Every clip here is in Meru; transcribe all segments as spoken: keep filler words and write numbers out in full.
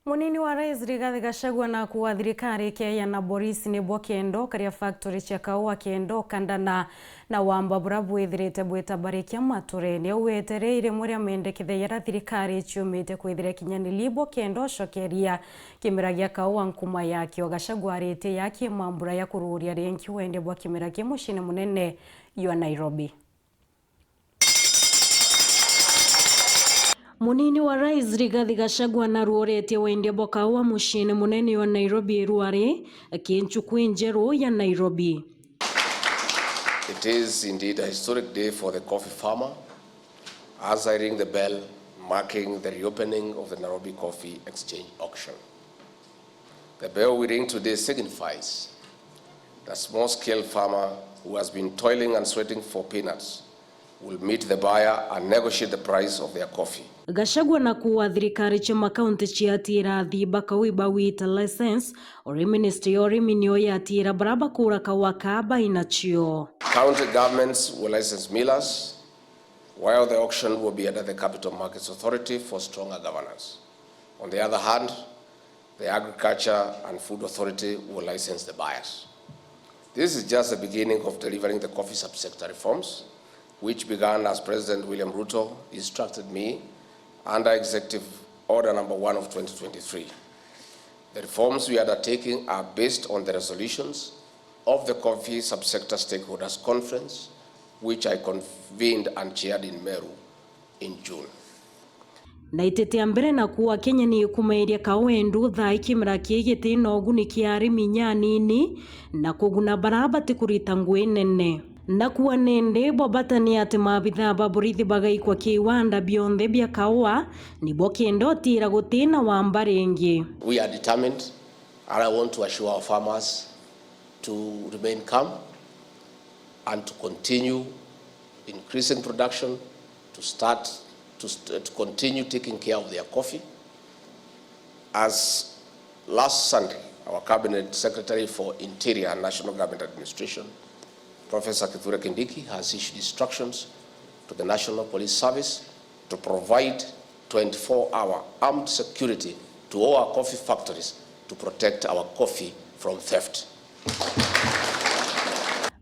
Munini wa Rais Rigathi Gachagua nakuuga thirikari ikeeja na borisi nibwo kenda ukaria factory cia kaua kenda ukandana na wamba bura bwithirite bwitabarikia maturene. Au etereire rimwe ria mendekithia jaria thirikari iciumite kwithira ikinyaniri bwo kenda ucokeria kimera gia kaua nkuma yakio. Gachagua aritie yaki mambura ya kururia ringi wende bwa kimera ki muciine munene jwa Nairobi. Munini wa Rais Rigathi Gachagua naruoretie wendia bwa kaua muciine munene wa Nairobi irwari ki nchuku injeru ya Nairobi. It is indeed a historic day for the coffee farmer, as I ring the bell marking the reopening of the Nairobi Coffee Exchange auction. The bell we ring today signifies that small-scale farmer who has been toiling and sweating for peanuts will meet the buyer and negotiate the price of their coffee. Gachagua nakuuga thirikari cia makaunti ciatiira athii ba kaua ibawita license, uri ministry ya urimi nio yatiira bara bakuura kaua kaa bainacio. County governments will license millers, while the auction will be under the Capital Markets Authority for stronger governance. On the other hand, the Agriculture and Food Authority will license the buyers. This is just the beginning of delivering the coffee subsector reforms, which began as President William Ruto instructed me under Executive Order number one of twenty twenty-three. The reforms we are undertaking are based on the resolutions of the Coffee Subsector Stakeholders Conference, which I convened and chaired in Meru in June. Na itetea mbere na kuuga Kenya ni ikumairia kaua endu thaa ii kimera kii giti na uguni kia arimi nyanini na kuguna bara batikurita ngui nene. Na kuuga nindi bwa bata ni ati maabithaa ba borithi bagaikwa kiwanda bionthe bia kaua, nibo kenda utiira guti na wamba ringi. We are determined, and I want to assure our farmers to remain calm and to continue increasing production, to start to, st- to continue taking care of their coffee. As last Sunday, our Cabinet Secretary for Interior and National Government Administration, Professor Kithure Kindiki, has issued instructions to the National Police Service to provide twenty-four hour armed security to all our coffee factories to protect our coffee from theft.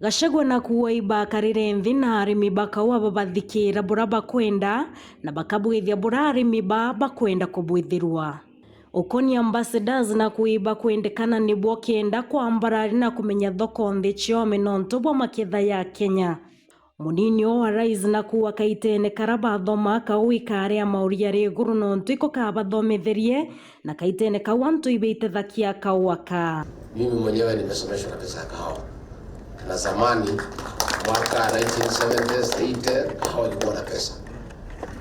Gachagua nakuuga ibakarire nthi na arimi ba kaua babathikira bura bakwenda na bakabwithia bura arimi ba bakwenda kubwithirwa. Ukoni ambassadors nakuuga ibakwendekana nibo kenda kwambarari na kumenya thoko nthi ciome nontu bwa maketha ya Kenya. Munini o wa Rais nakuuga kaitene kara bathoma kaua ikari a mauria ri iguru nontu iko kabathometherie na kaitene kau antu ibeite thakia kaua ka. Mimi mwenyewe nimesomeshwa na pesa ya kahawa. Na zamani, mwaka nineteen seventies, eighties, kahawa ilikuwa na pesa.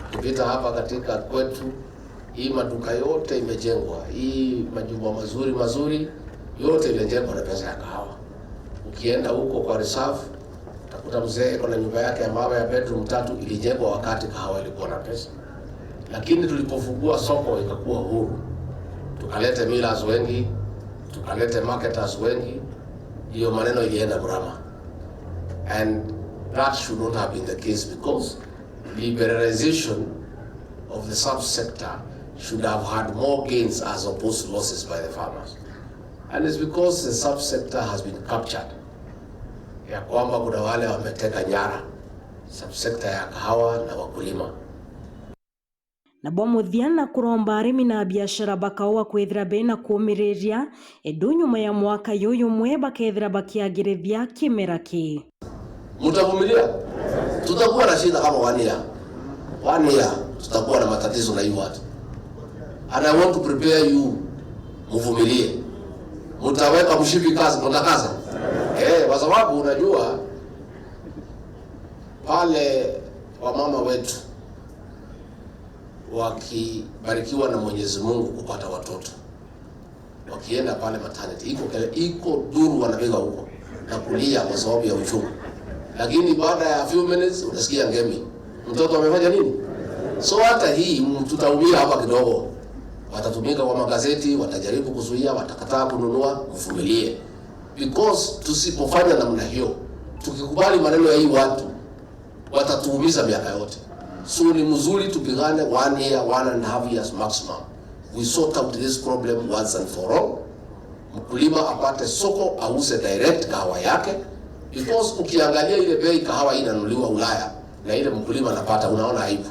Ukipita hapa katika kwetu, hii maduka yote imejengwa, hii majumba mazuri mazuri, yote imejengwa na pesa ya kahawa. Ukienda huko kwa reserve, utakuta mzee iko na nyumba yake ya mawe ya bedroom tatu ilijengwa wakati kahawa ilikuwa na pesa. Lakini tulipofungua soko ikakuwa huru, tukalete millers wengi, tukalete marketers wengi, hiyo maneno ilienda mrama. And that should not have been the case, because liberalization of the subsector should have had more gains as opposed to losses by the farmers. And it's because the subsector has been captured, ya kwamba kuna wale wameteka nyara subsector ya kahawa na wakulima. Nabo muthia na kuromba arimi na biashara ba kaua kwithira bena kuumiriria, endu nyuma ya mwaka yuyu umwe bakethira bakiagirithia kimera ki. Mtavumilia? Tutakuwa na shida kama one year. One year, tutakuwa na matatizo na hii watu. And I want to prepare you, mvumilie. Mtaweka mshipi kazi, mtakaza. Eh, kwa sababu unajua pale wamama wetu wakibarikiwa na Mwenyezi Mungu kupata watoto, wakienda pale maternity, iko kele-, iko duru wanapiga huko na kulia kwa sababu ya uchungu. Lakini baada ya few minutes unasikia ngemi. Mtoto amefanya nini? So hata hii, mm, tutaumia hapa kidogo. Watatumika kwa magazeti, watajaribu kuzuia, watakataa kununua, mvumilie. Because tusipofanya namna hiyo, tukikubali maneno ya hii watu, watatuumiza miaka yote. So ni mzuri tupigane one year, one and a half years maximum. We sort out this problem once and for all. Mkulima apate soko, auze direct kahawa yake, because ukiangalia ile bei kahawa inanunuliwa Ulaya na ile mkulima anapata, unaona aibu.